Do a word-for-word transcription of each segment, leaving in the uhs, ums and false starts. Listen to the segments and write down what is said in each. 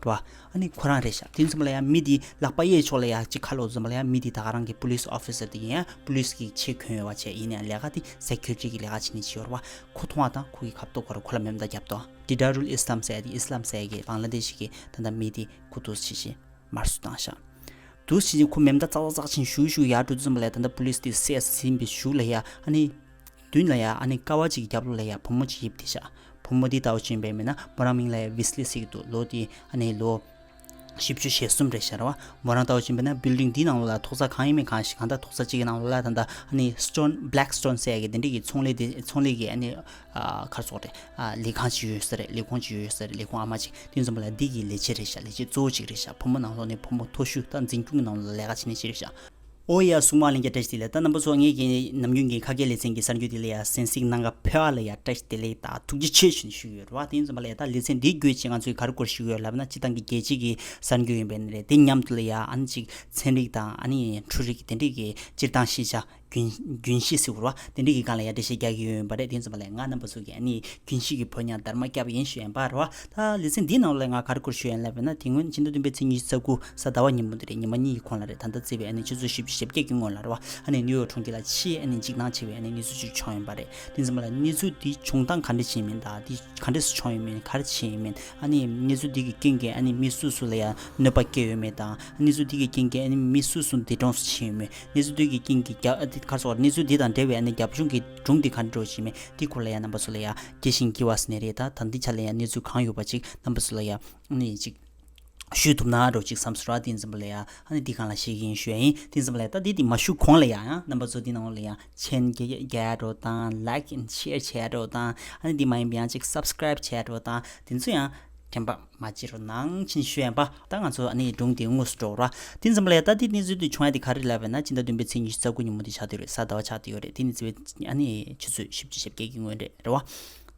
བ། ཨ་ནི་ཁོ་རང་རེད་ཤག་དེ་ཙམ་ལ་ཡང་མི་དེ་ལག་པ་གཡས་ཕྱོགས་ལ་ཡང་གཅིག་ཁ་ལོག་ཙམ་ལ་ཡང་མི་དེ་ད་ག་རང་གི་police officer དེ་ཡིན་ཡང་police གི་ཆས་གོན་ཡོད་པ་བྱས། ཡིན་ཡང་ལས་ཀ་དེ་security གི་ལས་ཀ་བྱེད་ནི་ཅིག་ཡོད་རེད་བ། ཁོ་མཐོང་བ་དང་ཁོ་གི་ཁ་ཐོག་ཁོ་ར་ཁོ་ལ་མེ་མདའ་བརྒྱབ་ཏོ། Didarul Islam ཟེར་ཡ་དེ་ཨི་སི་ལམ་ཟེར་ཡ་གི་བང་ལ་དེ་ཤི་གི་ད་ལྟ་མི་དེ་ཁུ་ཐུག་ཆེ་ཆེ་མར་སུ་བཏང་ཤག་དུ་ཕྱིན་ཆད་ཁོ་མེ་མདའ་ཙག་ཙག་ཙག་ཕྱིན་ཞུ་ཞུ་ཡར་འགྲོ་དུས་ཙམ་པ་ལ་ད་ལྟ་police དེ་སེ་ཟིན་པའི་གཞུག་ལ་ཡ་ཨ་ནི་མདུན་ལ་ཡ་ཨ་ནི་ཀ་བ་ཅིག་རྒྱབ་ལོགས་ལ་ཡ་བུ་མོ་ཅིག་ཡིབ་དེ་ཤག་བུ་མོ་དེ་ལྟ་བུ་ཕྱིན་པའི་མིན་ན་མོ་རང་མིང་ལ་ཡ་ཝིས་ལི་ཟེར་གི་འདུག་ལོ་དེ་ཨ་ནི་ལོ་བཞི་བཅུ་ཞེ་གསུམ་རེད་ཤག་ར་བ། མོ་རང་ལྟ་བུ་ཕྱིན་པ་ན་building འདི་ནང་ལོགས་ལ་ཐོག་ས་གང་ཡིན་མིན་གང་ཞིག་གང་ལྟར་ཐོག་ས་གཅིག་གི་ནང་ལོགས་ལ་ད་ལྟ་ཨ་ནི་stone black stone ཟེར་ཡ་གི་དེ་འདྲ་གི་ཚོང་ལས་དེ་ཚོང་ལས་གི་ཨ་ནི་ཨ་གར་སོགས་རེད། ཨ་ལས་ཁང་ཅིག་ཡོད་ས་རེད། ལས་ཁུངས་ཅིག་ཡོད་ས་རེད། ལས་ཁུངས་ཨ་མ་ཅིག་དེ་ཙམ་པ་ལ་འདི་གི་ལས་བྱེད་རེད་ཤག་ལས་བྱེད་གཙོ་བོ་ཅིག་རེད་ཤག་བུ་མོ་ནང་ལོགས་ནས་བུ་མོ་མཐོ་ཤོས་དང་འཛིན་སྐྱོང་གི་ནང་ལོགས་ལ་ལས་ཀ་བྱེད་ནི་ཅིག་རེད་ཤག་ཨོ་ཡ། གསུང་མ་ལེན་རྒྱ་བཀྲ་ཤིས་བདེ་ལེགས། ད་རྣམ་པ་ཚོ་ངེད་ཀྱི་ནམ་རྒྱུན་གྱི་ཁ་སྐད་ལེ་ཚན་གྱི་གསར་འགྱུར་དེ་ལ་ཡ་གསན་གཟིགས་གནང་ག་ཕེབས་པ་ལ་ཡ་བཀྲ་ཤིས་བདེ་ལེགས་དང་ཐུགས་རྗེ་ཆེ་ཞུ་ཞུ་ཡོད་རེད་བ། དེ་ཡིན་ཙམ་པ་ལ་ཡ་ད་ལེ་ཚན་འདིའི་བརྒྱུད་ཅིག་ང་ཚོས་ག་རེ་སྐོར་ཞུ་ཡོད་ལབ་ན་སྤྱི་བཏང་གི་རྒྱལ་སྤྱི་གི་གསར་འགྱུར་ཡིན་པ་ནི་རེད། དེ་མཉམ་དུ་ལ་ཡ་ཨ་ནི་ཅིག་ཚན་རིག་དང་ཨ་ནི་འཕྲུལ་རིག་དེ་འདྲས་ཀྱི་སྤྱིར་བཏང་ཤེས་བྱ་རྒྱུན་རྒྱུན་ཤེས་ཟེར་བ་རེད་བ། དེ་འདྲས་ཀྱི་སྒང་ལ་ཡ་འགྲེལ་བཤད་རྒྱག་གི་ཡོད་ཡིན་པ་རེད། དེ་ཡིན་ཙམ་པ་ལ་ཡ་ང་རྣམ་པ་ཚོ་གི་ཨ་ནི་རྒྱུན་ཤེས་ཀྱི་ཕོ་ཉ་དར་མ་བརྒྱབ་ཡིན་ཞུ་ཡིན་པ་རེད་བ། ད་ལེ་ཚན་འདིའི་ནང་ལ་ང་ག་རེ་སྐོར་ཞུ་ཡིན་ལབ་ན་དེ་སྔོན་ཕྱི་ཟླ་བདུན་པའི་ཚེས་ཉི་ཤུ་རྩ་དགུ་གཟའ་ཟླ་བ་ཉིན་མོ་དེ་རེད། ཉི་མ་གཉིས་ཀྱི་གོང་ལ་རེད། ད་ལྟ་བརྩིས་པའི་ཨ་ནི་ཆུ་ཚོད་བཞི་བཅུ་ཞེ་བརྒྱད་ཀྱི་སྔོན་ལ་རེད་བ། ཨ་ནི་ནིའུ་ཡོག་གྲོང་ཁྱེར་ལ་ཆེས་ཨ་ནི་འཇིགས་སྣང་ཆེ་བའི་ཨ་ནི་གནས་ཚུལ་ཅིག་བྱུང་ཡོད་པ་རེད། དེ་ཙམ་པ་ལ་གནས་ཚུལ་འདི་བྱུང་སྟངས་ག་འདྲ་ཞིག་ཡིན་མིན་དང་འདི་ག་འདྲ་སེ་བྱུང་ཡོད་མིན་ག་རེ་བྱས་ཡོད་མིན། ཨ་ནི་གནས་ཚུལ་འདི་གི་རྐྱེན་གྱིས་ཨ་ནི་མི་སུ་སུ་ལ་ཡང་གནོད་པ་བསྐྱལ་ཡོད་མེད་དང་། གནས་ཚུལ་འདི་གི་རྐྱེན་གྱིས་ཨ་ནི་མི་སུ་སུ་འདས་གྲོངས་སུ་ཕྱིན་ཡོད་མེད། གནས་ཚུལ་འདི་གི་རྐྱེན་གྱིས་རྒྱ་ཨ་དེ་ག་རེ་ཟེར་དགོས་རེད། གནས་ཚུལ་འདི་དང་འབྲེལ་བའི་ཨ་ནི་རྒྱབ་ལྗོངས་ཀྱི་སྒྲུང་འདི་ག་འདྲ་འདྲ་བོ་ཞིག་ཡིན་མིན་འདི་སྐོར་ལ་ཡང་རྣམ་པ་ཚོ་ལ་ཡང་དགེ་ཞིང་དགེ་བ་ཟེར་ནི་རེད། ད་ད་འདི་ཆ་ལ་ཡང་གནས་ཚུལ་གང་ཡོད་པ་ཅིག་རྣམ་པ་ཚོ་ལ་ཡང་ཨ་ནི་ཅིག་ཞུས་ཐུབ་ན་འདྲ་བོ་ཅིག་བསམ་སོང་ར། དེ་ཙམ་པ་ལ་ཡང་ཨ་ནི་འདི་སྒང་ལ་བཤད་ཀྱི་ཡིན་ཞུ་ཡ་ཡིན། དེ་ཙམ་པ་ལ་ཡང་ད་འདི་འདི་མ་ཞུ་གོང་ལ་ཡང་ཡང་རྣམ་པ་ཚོ་འདི་ནང་ལ་ཡང་མཆན་རྒྱག་རྒྱག་འདྲ་བོ་དང་། like and share བྱེད་འདྲ་བོ་དང་། ཨ་ནི་འདི་མ་ཡིན་པ་ཡང་ཅིག་subscribe བྱེད་འདྲ་བོ་དང་། དེ་ཚོ་ཡང་དྲན་པ་མ་བརྗེད་རོགས་གནང་ཞེས་ཞུ་ཡིན་པ། ད་ང་ཚོ་ཨ་ནི་སྒྲུང་དེ་དངོས་སུ་འགྲོ་ར། དེ་ཙམ་པ་ལ་ཡ་ད་དེ་གནས་ཚུལ་དེ་བྱུང་ཡ་དེ་ག་རེ་ལབ་ན་ཕྱི་ཟླ་བདུན་པའི་ཚེས་ཉི་ཤུ་རྩ་དགུ་ཉིན་མོ་དེ་ཆགས་བསྡད་ཡོད་རེད། གཟའ་ཟླ་བ་ཆགས་བསྡད་ཡོད་རེད། དེ་ནི་ཚེས་ཨ་ནི་ཆུ་ཚོད་བཞི་བཅུ་ཞེ་བརྒྱད་ཀྱི་སྔོན་རེད་རེད་བ།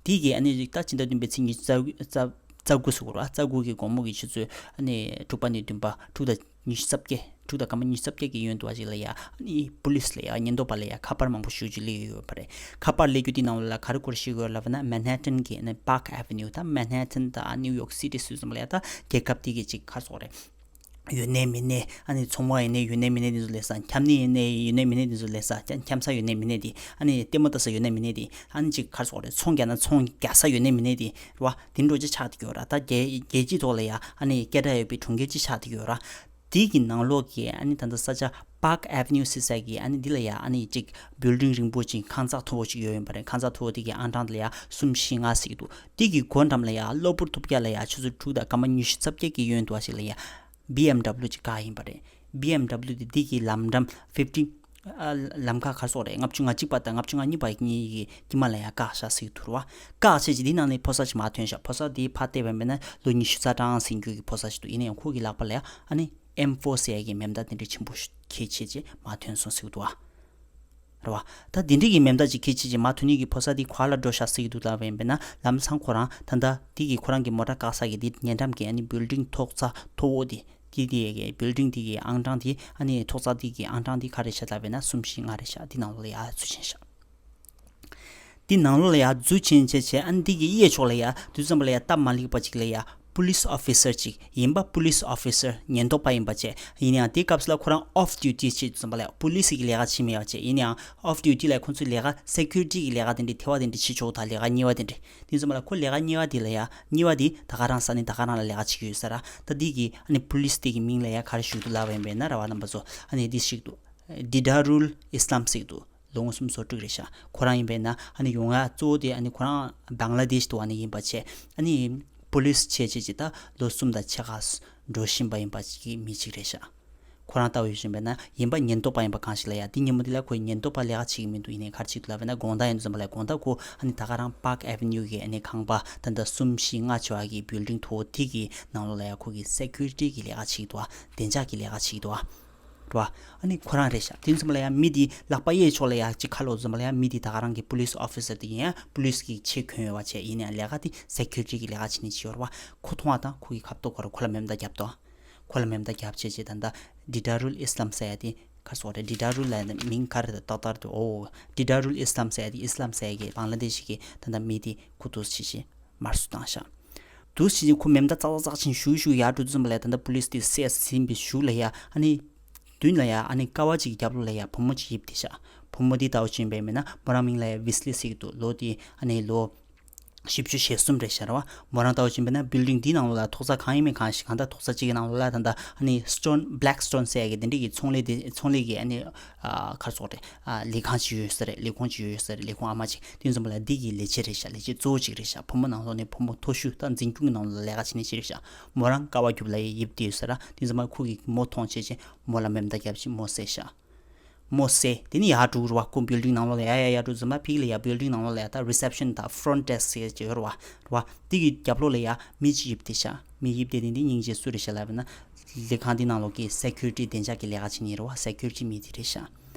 དེ་གི་ཨ་ནི་ད་ཕྱི་ཟླ་བདུན་པའི་ཚེས་ཉི་ཤུ་རྩ་དགུ་ཟེར་དགོས་རེད་བ། རྩ་དགུ་གི་དགོང་མོ་གི་ཆུ་ཚོད་ཨ་ནི་དྲུག་པ་ནས་བདུན་པ་དྲུག་དང་ཉི་ཤུ་རྩ་བརྒྱད་དྲུག་དང་སྐར་མ་ཉི་ཤུ་རྩ་བརྒྱད་ཀྱི་གཡོན་དུ་བ་ཞིག་ལ་ཡ་ཨ་ནི་པུ་ལིས་ལ་ཡ་ཉེན་རྟོག་པ་ལ་ཡ་ཁ་པར་མང་པོ་ཞེ་པོ་ཅིག་སླེབས་ཡོད་པ་རེད། ཁ་པར་སླེབས་རྒྱུ་དེ་ནང་ལ་ག་རེ་སྐོར་ཞིག་ཡོད་ལབ་ན་མན་ཧེ་ཊན་གྱི་ཨ་ནི་Park Avenue དང་མན་ཧེ་ཊན་དང་ནིའུ་ཡོག་སི་ཊི་སུད་ཙམ་ལ་ཡ་ད་རྒྱལ་ཁབ་དེ་གི་ཅིག་ག་རེ་ཟེར་དགོས་རེད། ཡོད་ནའི་མེད་ནའི་ཨ་ནི་ཚོང་པ་ཡོད་ནའི་ཡོད་ནའི་མེད་ནའི་དེ་ཚོ་ལས་ས། འཁྱམ་ནི་ཡོད་ནའི་ཡོད་ནའི་མེད་ནའི་དེ་ཚོ་ལས་ས། འཁྱམ་ས་ཡོད་ནའི་མེད་ནའི་དེ་ཨ་ནི་ལྟད་མོ་ལྟ་ས་ཡོད་ནའི་མེད་ནའི་དེ་ཨ་ནི་ཅིག་ག་རེ་ཟེར་དགོས་རེད། ཚོང་རྒྱག་ན་ཚོང་རྒྱག་ས་ཡོད་ནའི་མེད་ནའི་དེ་རེད་བ། དེ་འདྲ་ཅིག་ཆགས་བསྡད་ཡོད་ར། ད་རྒྱལ་རྒྱལ་སྤྱིའི་ཐོག་ལ་ཡ་ཨ་ནི་སྐད་གྲགས་ཡོད་པའི་གྲོང་ཁྱེར་ཅིག་ཆགས་བསྡད་ཡོད་ར། དེ་གི་ནང་ལོགས་ཀྱི་ཨ་ནི་ད་ལྟ་ས་ཆ་Park Avenue ཟེར་ས་གི་ཨ་ནི་འདི་ལ་ཡ་ཨ་ནི་ཅིག་building རིང་པོ་ཅིག་ཁང་བཟང་མཐོ་པོ་ཅིག་ཡོད་ཡིན་པ་རེད། ཁང་བཟང་མཐོ་པོ་དེ་གི་ཨང་གྲངས་དེ་ལ་ཡ་གསུམ་བཞི་ལྔ་ཟེར་གི་འདུག་དེ་གི་སྒོ་འགྲམ་ལ་ཡ་གློ་བུར་ཐུག་རྒྱག་ལ་ཡ་ཆུ་ཚོད་དྲུག་དང་སྐར་མ་ཉི་ཤུ་རྩ་བརྒྱད་ཀྱི་གཡོན་དུ་བ་ཞིག་ལ་ཡ་བི་ཨེམ་ཌབ་ལུ་ཅིག་བཀག་ཡིན་པ་རེད། བི་ཨེམ་ཌབ་ལུ་དེ་འདི་གི་ལམ་འགྲམ་ཕིབ་ཊིན་ཨ་ལམ་ཁ་ག་རེ་ཟེར་དགོས་རེད། ལྔ་བཅུ་ང་གཅིག་པ་དང་ལྔ་བཅུ་ང་གཉིས་པ་གཉིས་ཀྱི་དཀྱིལ་མ་ལ་ཡ་བཀག་ཤག་ཟེར་གི་འདུག་རེད་བ། བཀག་བྱས་ཅིག་དེ་ནང་ནས་ཕོ་གསར་ཅིག་མར་ཐོན་ཤག་ཕོ་གསར་དེ་ཕར་བལྟས་པ་ཡིན་ན་ལོ་ཉི་ཤུ་རྩ་གྲངས་ཟིན་རྒྱུ་གི་ཕོ་གསར་ཞིག་འདུག་ཡིན་ན་ཡང་ཁོ་གི་ལག་པ་ལ་ཡ་ཨ་ནི་ཨེམ་ཕོར་ཟེར་ཡ་གི་མེ་མདའ་དེ་འདྲ་ཆེན་པོ་ཞིག་འཁྱེར་བྱས་ཅིག་མར་ཐོན་སོང་ཟེར་གི་འདུག་བ། རེད་བ། ད་དེ་འདྲ་གི་མེ་མདའ་ཅིག་འཁྱེར་བྱས་ཅིག་མར་ཐོན་ནི་གི་ཕོ་གསར་དེ་ག་པར་ལ་འགྲོ་ཤག་ཟེར་གི་འདུག་ལབ་པ་ཡིན་ན་ལམ་སང་ཁོ་རང་ད་ལྟ་དེ་གི་ཁོ་རང་གི་མོ་ཊ་བཀག་ས་གི་དེ་ཉེ་འགྲམ་གི་ཨ་ནི་བིལ་ཌིང་ཐོག་རྩེག་མཐོ་པོ་དེ། དེ་དེ་གི་བིལ་ཌིང་དེ་གི་ཨང་གྲངས་དེ་ཨ་ནི་ཐོག་རྩེག་དེ་གི་ཨང་གྲངས་དེ་ག་རེ་ཤག་ལབ་པ་ཡིན་ན་གསུམ་བཞི་ལྔ་རེད་ཤག་དེ་ནང་ལོགས་ལ་ཡར་འཛུལ་ཕྱིན་ཤག་དེ་ནང་ལོགས་ལ་ཡར་འཛུལ་ཕྱིན་བྱས་བྱས་ཨ་ནི་དེ་གི་གཡས་ཕྱོགས་ལ་ཡ་དུས་ཙམ་པ་ལ་ཡ་སྟབས་མ་ལེགས་པ་ཅིག་ལ་ཡ་པུ་ལིས་ཨོ་ཕི་སར་ཅིག་ཡིན་པ། པུ་ལིས་ཨོ་ཕི་སར་ཉེན་རྟོག་པ་ཡིན་པ་བྱས། ཡིན་ཡང་དེ་སྐབས་སུ་ལ་ཁོ་རང་ཨོཕ་ཌིའུ་ཊི་བྱེད་དུས་ཙམ་པ་ལ་ཡ་པུ་ལིས་ཀྱི་ལས་ཀ་བྱེད་མེད་པ་བྱས། ཡིན་ཡང་ཨོཕ་ཌིའུ་ཊི་ལ་ཁོ་ཚོའི་ལས་ཀ་སེ་ཀུ་རི་ཊི་གི་ལས་ཀ་དེ་འདྲ་ཐེ་བ་དེ་འདྲ་བྱེད་ཆོག་ད་ལས་ཀ་གཉིས་པ་དེ་འདྲ། དེ་ཙམ་པ་ལ་ཁོ་ལས་ཀ་གཉིས་པ་དེ་ལ་ཡ་གཉིས་པ་དེ་ད་ག་རང་ས་ནས་ད་ག་རང་ལ་ལས་ཀ་བྱེད་ཀྱི་ཡོད་ས་ར། ད་དེ་གི་ཨ་ནི་པུ་ལིས་དེ་གི་མིང་ལ་ཡ་ག་རེ་ཞུ་གི་འདུག་ལབ་པ་ཡིན་པས་ན་ར་བ་རྣམ་པ་ཚོ་ཨ་ནི་དེ་ཞིག་འདུག་དི་ཌ་རུལ་ཨི་སི་ལམ་ཟེར་གི་འདུག་ལོ་ངོ་སུམ་ཅུ་སོ་དྲུག་རེད་ཤག་ཁོ་རང་ཡིན་པས་ན་ཨ་ནི་ཡོང་ཡ་གཙོ་བོ་དེ་ཨ་ནི་ཁོ་རང་བང་ལ་དེཤ་དུ་ཨ་ནི་ཡིན་པ་བྱས། ཨ་ནི་པུ་ལིས་བྱས་བྱས་ཅིག་ད་ལོ་གསུམ་དང་ཕྱེད་ཀ་འགྲོ་བཞིན་པ་ཡིན་པ་ཅིག་གི་མི་གཅིག་རེད་ཤག་ཁོ་རང་ལྟ་བུ་ཡིན་པས་ན་ཡིན་པ་ཉེན་རྟོག་པ་ཡིན་པ་གང་ཞིག་ལ་ཡ་དེ་ཉིན་མོ་དེ་ལ་ཁོ་ཉེན་རྟོག་པ་ལས་ཀ་བྱེད་ཀྱི་མི་འདུག་ཡིན་ནའི་ག་རེ་བྱེད་འདུག་ལབ་པ་ན་དགོང་དག་ཡིན་དུས་ཙམ་པ་ལ་དགོང་དག་ཁོ་ཨ་ནི་ད་ག་རང་Park Avenue གི་ཨ་ནི་ཁང་པ་ད་ལྟ་གསུམ་བཞི་ལྔ་བྱེད་པ་གི་བིལ་ཌིང་མཐོ་པོ་དེ་གི་ནང་ལོགས་ལ་ཡ་ཁོ་གི་སེ་ཀུ་རི་ཊི་གི་ལས་ཀ་བྱེད་ཀྱི་འདུག་བ། བདེ་འཇགས་ཀྱི་ལས་ཀ་བྱེད་ཀྱི་འདུག་བ། རེད་བ། ཨ་ནི་ཁོ་རང་རེད་ཤག་དེ་ཙམ་ལ་ཡང་མི་དེ་ལག་པ་གཡས་ཕྱོགས་ལ་ཡང་གཅིག་ཁ་ལོག་ཙམ་ལ་ཡང་མི་དེ་ད་ག་རང་གི་པུ་ལིས་ཨོ་ཕི་སར་དེ་ཡིན་ཡང་པུ་ལིས་ཀྱི་ཆས་གོན་ཡོད་པ་བྱས། ཡིན་ཡང་ལས་ཀ་དེ་སེ་ཀུ་རི་ཊི་གི་ལས་ཀ་བྱེད་ནི་ཅིག་ཡོད་རེད་བ། ཁོ་མཐོང་བ་དང་ཁོ་གི་ཁ་ཐོག་ཁོ་ར་ཁོ་ལ་མེ་མདའ་བརྒྱབ་ཏོ། ཁོ་ལ་མེ་མདའ་བརྒྱབ་བྱས་བྱས་ད་ལྟ་དི་ཌ་རུལ་ཨི་སི་ལམ་ཟེར་ཡ་དེ་ག་རེ་ཟེར་དགོས་རེད། དི་ཌ་རུལ་ལ་མིང་ག་རེ་རེད། ཏག་ཏག་རེད་འདུག་ཨོ་དི་ཌ་རུལ་ཨི་སི་ལམ་ཟེར་ཡ་དེ་ཨི་སི་ལམ་ཟེར་ཡ་གི་བང་ལ་དེ་ཤི་གི་ད་ལྟ་མི་དེ་ཁུ་ཐུག་ཆེ་ཆེ་མར་སུ་བཏང་ཤག་འདུག་སེ་བྱས་ཁོ་མེ་མདའ་ཙག་ཙག་ཙག་བྱས་ཞུ་ཞུ་ཡར་འགྲོ་དུས་ཙམ་པ་ལ་ད་ལྟ་པུ་ལིས་དེ་བསད་ཟིན་པའི་གཞུག་ལ་ཡ་ཨ་ནི། མདུན་ལ་ཡ་ཨ་ནི་ཀ་བ་གཅིག་གི་རྒྱབ་ལོགས་ལ་ཡ་བུ་མོ་གཅིག་ཡིབ་བསྡད་ཤག་བུ་མོ་འདི་ལྟ་བུ་ཕྱིན་པས་མིན་ན་མོ་རང་མིང་ལ་ཡ་ཝིས་ལི་ཟེར་གྱི་འདུག་ལོ་དེ་ཨ་ནི་ལོ་བཞི་བཅུ་ཞེ་གསུམ་རེད་ཤག་རེད་བ། མོ་རང་ལྟ་བུ་ཕྱིན་པས་ན་བིལ་ཌིང་འདི་ནང་ལོགས་ལ་ཐོག་ས་གང་ཡིན་མིན་གང་ཞིག་གང་ལྟར་ཐོག་ས་གཅིག་གི་ནང་ལོགས་ལ་ད་ལྟ་ཨ་ནི་སི་ཊོན་བྷི་ལེག་སི་ཊོན་ཟེར་ཡ་གི་དེ་འདྲས་ཀྱི་ཚོང་ལས་དེ་ཚོང་ལས་ཀྱི་ཨ་ནི་ཨ་ག་རེ་ཟེར་དགོས་རེད། ཨ་ལས་ཁང་ཅིག་ཡོད་ས་རེད། ལས་ཁུངས་ཅིག་ཡོད་ས་རེད། ལས་ཁུངས་ཨ་མ་ཅིག་དེ་ཙམ་པ་ལ་འདི་གི་ལས་བྱེད་རེད་ཤག་ལས་བྱེད་གཙོ་བོ་གཅིག་རེད་ཤག་བུ་མོ་ནང་ལོགས་ནས་བུ་མོ་མཐོ་ཤོས་ད་འཛིན་སྐྱོང་གི་ནང་ལོགས་ལས་ཀ་བྱེད་མཁན་ཅིག་རེད་ཤག་མོ་རང་ཀ་བ་རྒྱབ་ལ་ཡིབ་བསྡད་ཡོད་ས་ར། དེ་ཙམ་པ་ཁོ་གིས་མོ་མཐོང་བྱས་བྱས་མོ་ལ་མེ་མདའ་བརྒྱབ་བྱས་མོ་བསད་ཤག་མོ་བསད། དེ་ནས་ཡར་འགྲོ་གི་རེད་བ། ཁོ་བིལ་ཌིང་ནང་ལོགས་ལ་ཡར་ཡར་ཡར་འགྲོ་དུས་ཙམ་པ་ཕ་གི་ལ་ཡ་བིལ་ཌིང་ནང་ལོགས་ལ་ཡ་ད་རི་སེབ་ཤན་དང་ཕོན་ཊི་ཌེ་སི་ཟེར་ཅིག་ཡོད་རེད་བ། རེད་བ། དེ་གི་རྒྱབ་ལོགས་ལ་ཡ་མི་གཅིག་ཡིབ་བསྡད་ཤག་མི་ཡིབ་བསྡད་དེ་འདི་སྙིང་རྗེ་སུ་རེད་ཤག་ལབ་ན། ལས་ཁང་འདི་ནང་ལོགས་ཀྱི་སེ་ཁུ་རི་ཊི་བདེ་འཇགས་ཀྱི་ལས་ཀ་བྱེད་མཁན་རེད་བ། སེ་ཁུ་རི་ཊི་མི་དེ་རེད་ཤག་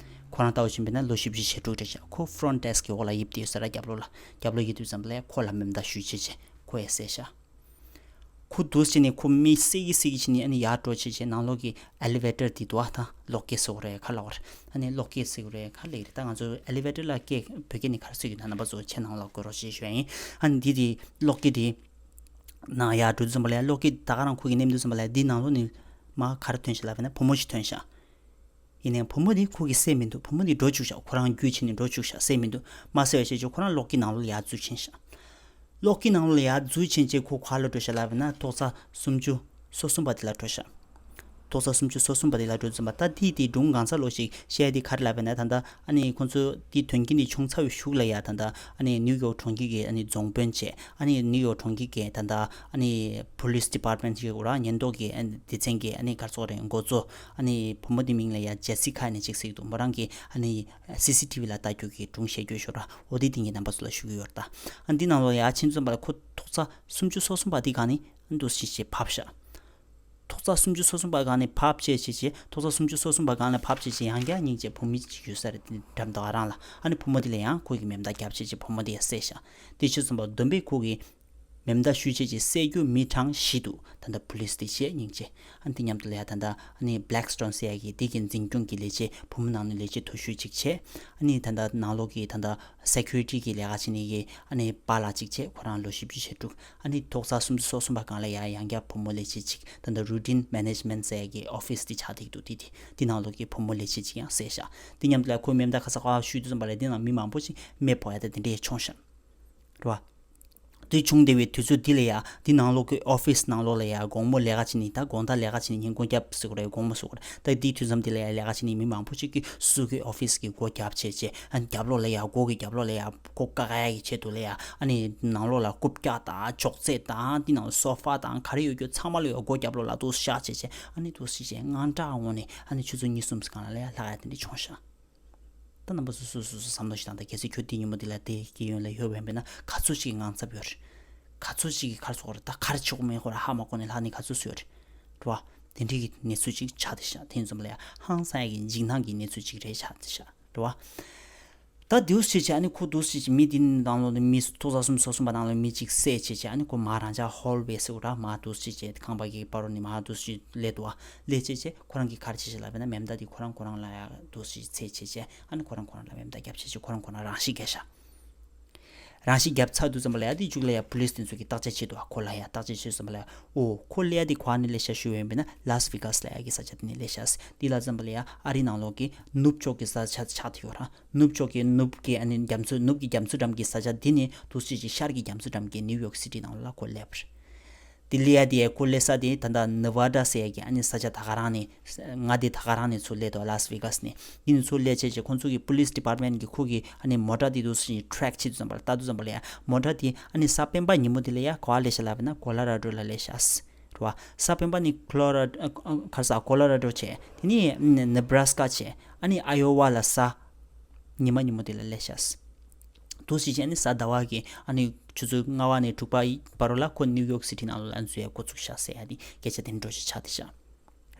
ཁོ་རང་ལྟ་བུ་ཕྱིན་པས་ན་ལོ་བཞི་བཅུ་ཞེ་དྲུག་རེད་ཤག་ཁོ་ཕོན་ཊི་ཌེ་སི་གི་འོག་ལ་ཡིབ་བསྡད་ཡོད་ས་ར། རྒྱབ་ལོགས་ལ་རྒྱབ་ལོགས་ཡིབ་དུས་ཙམ་པ་ལ་ཡ་ཁོ་ལ་མེ་མདའ་གཞུས་བྱས་བྱས་ཁོ་ཡ་བསད་ཤག་ཁོ་འདུག་སེ་བྱས་ནས་ཁོ་མི་བསད་ཀྱི་བསད་ཀྱི་བྱས་ནས་ཨ་ནི་ཡར་འགྲོ་བྱས་བྱས་ནང་ལོགས་ཀྱི་ཨེ་ལི་ཝེ་ཊར་དེ་འདུག་ཨ། ད་གློག་སྐས་ཟེར་དགོས་རེད་ག་རེ་ལབ་དགོས་རེད། ཨ་ནི་གློག་སྐས་ཟེར་དགོས་རེད་ག་རེ་ལབ་ཀྱི་རེད། ད་ང་ཚོ་ཨེ་ལི་ཝེ་ཊར་ལ་སྐད་བོད་སྐད་ནས་ག་རེ་ཟེར་གྱི་འདུག་རྣམ་པ་ཚོ་ཁྱེད་ནང་ལ་དགོད་རོགས་ཞེས་ཞུ་ཡ་ཡིན། ཨ་ནི་འདི་དེ་གློག་སྐས་དེ་ནང་ཡར་འགྲོ་དུས་ཙམ་པ་ལ་ཡ་གློག་སྐས་ད་ག་རང་ཁོ་གིས་མནན་དུས་ཙམ་པ་ལ་ཡ་འདི་ནང་ལོགས་ནས་མར་ག་རེ་ཐོན་ཤག་ལབ་པ་ན་བུ་མོ་ཞིག་ཐོན་ཤག་ཡིན་ནའི་བུ་མོ་དེ་ཁོ་གིས་བསད་མི་འདུག་བུ་མོ་དེ་འགྲོ་བཅུག་ཤག་ཁོ་རང་རྒྱུག་བྱས་ནས་འགྲོ་བཅུག་ཤག་བསད་མི་འདུག་མ་བསད་པ་བྱས་བྱས་ཁོ་རང་གློག་སྐས་ནང་ལོགས་ལ་ཡར་འཛུལ་ཕྱིན་ཤག་གློག་སྐས་ནང་ལོགས་ལ་ཡར་འཛུལ་ཕྱིན་བྱས་ཁོ་ག་ལ་འགྲོ་ཤག་ལབ་པ་ན་ཐོག་ས་སུམ་ཅུ་སོ་གསུམ་པ་དེ་ལ་འགྲོ་ཤག་ཐོག་ས་སུམ་ཅུ་སོ་གསུམ་པ་དེ་ལ་འགྲོ་ཙམ་པ་ད་དེ་དེ་སྒྲུང་གང་ཚ་ལོ་ཞིག་བཤད་དེ་ག་རེ་ལབ་པ་ན་ད་ལྟ་ཨ་ནི་ཁོང་ཚོ་དེ་དོན་རྐྱེན་དེ་བྱུང་ཚར་བའི་གཞུག་ལ་ཡ་ད་ལྟ་ཨ་ནི་ནིའུ་ཡོག་གྲོང་ཁྱེར་གྱི་ཨ་ནི་རྫོང་དཔོན་བྱས་ཨ་ནི་ནིའུ་ཡོག་གྲོང་ཁྱེར་གྱི་ད་ལྟ་ཨ་ནི་པོ་ལིས་ཌི་པཱར་ཊི་མེན་ཊི་ཞིག་ཡོད་ར། ཉེན་རྟོག་གི་ཨ་ནི་སྡེ་ཚན་གྱི་ཨ་ནི་ག་རེ་ཟེར་དགོས་རེད། འགོ་གཙོ་ཨ་ནི་བུ་མོ་དེ་མིང་ལ་ཡ་ཇེ་སི་ཁ་ནས་ཅིག་ཟེར་གྱི་འདུག་མོ་རང་གི་ཨ་ནི་སི་སི་ཊི་བི་ལ་ལྟ་རྒྱུ་གི་སྒྲུང་བཤད་རྒྱུ་ཞོར་འོ་དེ་དེ་ངའི་རྣམ་པ་ཚོ་ལ་ཞུ་གི་ཡོད་རེད། ད་ཨ་འདི་ནང་ལོགས་ཡར་ཕྱིན་ཙམ་པ་ལ་ཁོ་ཐོག་ས་སུམ་ཅུ་སོ་གསུམ་པ་དེ་ག་ནས་འདུག་སེ་བྱས་བབས་ཤག་ཐོག་ས་སུམ་ཅུ་སོ་གསུམ་པ་སྒང་ནས་བབས་བྱས་བྱས་བྱས་ཐོག་ས་སུམ་ཅུ་སོ་གསུམ་པ་སྒང་ལ་བབས་བྱས་བྱས་ཡང་བསྐྱར་སྙིང་རྗེ་བུ་མོ་གཅིག་ཡོད་ས་རེད། འགྲམ་དུ་ཨ་རང་ལ་ཨ་ནི་བུ་མོ་དེ་ལ་ཡང་ཁོ་གིས་མེ་མདའ་བརྒྱབ་བྱས་བྱས་བུ་མོ་དེ་ཡང་བསད་ཤག་དེ་བྱས་ཙམ་པ་བདུན་པས་ཁོ་གིས་མེ་མདའ་གཞུས་བྱས་བྱས་བསད་རྒྱུ་མི་གྲངས་བཞི་འདུག་ད་ལྟ་པོ་ལིས་དེ་བྱས་སྙིང་རྗེ་ཨ་ནི་དེ་མཉམ་དུ་ལ་ཡ་ད་ལྟ་ཨ་ནི་བྷི་ལེག་སི་ཊོན་ཟེར་ཡ་གི་དེ་གི་འཛིན་སྐྱོང་གི་ལས་བྱེད་བུ་མོ་ནང་ནས་ལས་བྱེད་མཐོ་ཤོས་གཅིག་བྱས། ཨ་ནི་ད་ལྟ་ནང་ལོགས་ཀྱི་ད་ལྟ་སེ་ཁུ་རི་ཊི་གི་ལས་ཀ་བྱེད་མཁན་གྱི་ཨ་ནི་པཱ་ལགས་གཅིག་བྱས། ཁོ་རང་ལོ་བཞི་བཅུ་ཞེ་དྲུག་ཨ་ནི་ཐོག་ས་སུམ་ཅུ་སོ་གསུམ་པ་སྒང་ལ་ཡ་ཡང་བསྐྱར་བུ་མོ་ལས་བྱེད་ཅིག་ད་ལྟ་རུ་ཊིན་མེ་ནེ་ཇི་མེན་ཊི་ཟེར་ཡ་གི་ཨོ་ཕི་སི་དེ་ཆགས་བསྡད་འདུག་དེ་དེ་དེ་ནང་ལོགས་ཀྱི་བུ་མོ་ལས་བྱེད་ཅིག་ཡང་བསད་ཤག་དེ་མཉམ་དུ་ལ་ཁོས་མེ་མདའ་ཁ་ས་ཁ་བ་གཞུས་དུས་ཙམ་པ་ལ་དེ་ནང་མི་མང་པོ་ཅིག་རྨས་ཕོག་ཡ་ད་དེ་འདྲས་བྱུང་ཤག་རེད་བ། དེ་བྱུང་བསྡད་པའི་དུས་ཚོད་འདི་ལ་ཡ་དེ་ནང་ལོགས་ཀྱི་ཨོ་ཕི་སི་ནང་ལོགས་ལ་ཡ་དགོང་མོ་ལས་ཀ་བྱེད་ནི་ད་དགོང་དག་ལས་ཀ་བྱེད་ནི་ཉིན་གུང་རྒྱབ་ཟེར་དགོས་རེད། དགོང་མོ་ཟེར་དགོས་རེད། ད་དེའི་དུས་མཚམས་འདི་ལ་ཡ་ལས་ཀ་བྱེད་ནི་མི་མང་པོ་ཅིག་གིས་སོ་སོ་གི་ཨོ་ཕི་སི་གི་སྒོ་རྒྱབ་བྱས་བྱས་ཨ་ནི་རྒྱབ་ལོགས་ལ་ཡ་སྒོ་གི་རྒྱབ་ལོགས་ལ་ཡ་སྒོ་བཀག་ཡ་གི་ཆེད་དུ་ལ་ཡ་ཨ་ནི་ནང་ལོགས་ལ་རྐུབ་བཀྱག་དང་ཅོག་ཙེ་དང་དེ་ནང་སོ་ཕ་དང་ག་རེ་ཡོད་རྒྱུ་ཚང་མ་ལ་ཡ་སྒོ་རྒྱབ་ལོགས་ལ་འདུག་བཞག་བྱས་བྱས་ཨ་ནི་འདུག་སེ་བྱས་དངངས་སྐྲག་འོང་ནས་ཨ་ནི་ཆུ་ཚོད་གཉིས་གསུམ་སྒང་ལ་ལ་ཡ་ལྷག་ཡ་དེ་འདྲ་བྱུང་ཤག་ད་རྣམ་པ་ཚོ་སོ་སོ་སོ་བསམ་བློ་ཞིག་བཏང་དང་། གལ་སྲིད་ཁྱོད་དེ་ཉིན་མོ་དེ་ལ་དེ་སྐྱེ་ཡོན་ལ་ཡོད་པ་ཡིན་པས་ན་ག་ཚོད་ཅིག་གི་དངངས་འཚབ་ཡོད་རེད། ག་ཚོད་ཅིག་གི་ག་རེ་ཟེར་དགོས་རེད། ད་ག་རེ་བྱེད་དགོས་མིན་ཁོ་རང་ཧ་མ་གོ་ནས་ལྷག་ནས་ག་ཚོད་བཟོས་ཡོད་རེད། རེད་བ། དེ་འདྲའི་གི་གནས་ཚུལ་ཅིག་ཆགས་བསྡད་ཤག་དེ་ཙམ་ལ་ཡ་ཧང་སང་ཡ་གི་འཇིགས་སྣང་གི་གནས་ཚུལ་ཅིག་རེད་ཆགས་བསྡད་ཤག་རེད་བ། ད་འདུག་སེ་བྱས་བྱས་ཨ་ནི་ཁོ་འདུག་སེ་བྱས་བྱས་མི་དེ་ནང་ལོགས་ནས་མི་ཐོག་ས་སུམ་ཅུ་སོ་གསུམ་པ་ནང་ལོགས་མི་གཅིག་བསད་བྱས་བྱས་ཨ་ནི་ཁོ་མར་རང་ཅག་ཧོལ་ཝེ་ཟེར་དགོས་ར་མར་འདུག་སེ་བྱས་ཁང་པ་གི་བར་རོ་ནས་མར་འདུག་སེ་སླེབས་འདུག་བ། སླེབས་བྱས་བྱས་ཁོ་རང་གིས་ག་རེ་བྱས་བྱས་ལབ་པ་ན་མེ་མདའ་དེ་ཁོ་རང་ཁོ་རང་ལ་ཡ་འདུག་སེ་འཚོལ་བྱས་བྱས་ཨ་ནི་ཁོ་རང་ཁོ་རང་ལ་མེ་མདའ་བརྒྱབ་བྱས་བྱས་ཁོ་རང་ཁོ་རང་རང་ཤི་བརྒྱབ་ཤག་རང་ཤི་བརྒྱབ་ཚར་དུས་ཙམ་པ་ལ་ཡ་དེ་མཇུག་ལ་ཡ་པུ་ལིས་དེ་ཚོ་གིས་བརྟག་དཔྱད་བྱས་འདུག་བ། ཁོ་ལ་ཡ་བརྟག་དཔྱད་བྱས་ཙམ་པ་ལ་ཡ་ཨོ་ཁོ་སླེབས་ཡ་དེ་ག་པར་ནས་སླེབས་ཤག་ཞུས་པ་ཡིན་པས་ན་ལཱས་ཝེ་གཱས་ལབ་ཡ་གི་ས་ཆ་དེ་ནས་སླེབས་ཤག་དེ་ལབ་ཙམ་པ་ལ་ཡ་ཨ་རི་ནང་ལོགས་ཀྱི་ནུབ་ཕྱོགས་ཀྱི་ས་ཆ་ཆགས་བསྡད་ཡོད་ར། ནུབ་ཕྱོགས་ཀྱི་ནུབ་ཀྱི་ཨ་ནི་རྒྱ་མཚོ་ནུབ་ཀྱི་རྒྱ་མཚོ་འགྲམ་གྱི་ས་ཆ་འདི་ནས་འདུག་སེ་བྱས་ཤར་གྱི་རྒྱ་མཚོ་འགྲམ་གྱི་ནིའུ་ཡོག་སི་ཊི་ནང་ལ་ཁོ་སླེབས་པ་རེད། དེ་སླེབས་ཡ་དེ་ཁོ་སླེབས་ས་དེ་ད་ལྟ་ནེ་ཝ་ཌ་ཟེར་ཡ་གི་ཨ་ནི་ས་ཆ་ད་ག་རང་ནས་མངའ་སྡེ་ད་ག་རང་ནས་ཚུར་སླེབས་འདུག་ལཱས་ཝེ་གཱས་ནས། འདི་ནས་ཚུར་སླེབས་བྱས་བྱས་ཁོང་ཚོ་གི་པུ་ལིས་ཌི་པཱར་ཊི་མེན་ཊི་གི་ཁོ་གི་ཨ་ནི་མོ་ཊ་དེ་འདུག་སེ་བྱས་ཊེ་རེག་བྱེད་དུས་ཙམ་པ་ལ་ལྟ་དུས་ཙམ་པ་ལ་ཡ་མོ་ཊ་དེ་ཨ་ནི་གཟའ་སྤེན་པ་ཉིན་མོ་དེ་ལ་ཡ་ག་པར་སླེབས་ཤག་ལབ་པ་ན་ཀོ་ལོ་ར་ཌོ་ལ་སླེབས་ཤག་རེད་བ། གཟའ་སྤེན་པ་ནི་ཀོ་ལོ་ར་ཨ་ཨ་ག་རེ་ཟེར་ཀོ་ལོ་ར་ཌོ་བྱས། དེ་ནས་ནེ་བྷ་ར་སི་ཀ་བྱས། ཨ་ནི་ཨ་ཡོ་ཝ་ལ་གཟའ་ཉི་མ་ཉིན་མོ་དེ་ལ་སླེབས་ཤག་འདུག་སེ་བྱས་ཨ་ནི་གཟའ་ཟླ་བ་གི་ཨ་ནི་ཆུ་ཚོད་ལྔ་པ་ནས་དྲུག་པ་བར་ལ་ཁོ་ནིའུ་ཡོག་སི་ཊི་ནང་ལ་འཛུལ་ཡ་འགོ་བཙུགས་ཤག་ཟེར་ཡ་དེ་སྐད་ཆ་དེ་འདྲ་ཞིག་ཆགས་བསྡད་ཤག་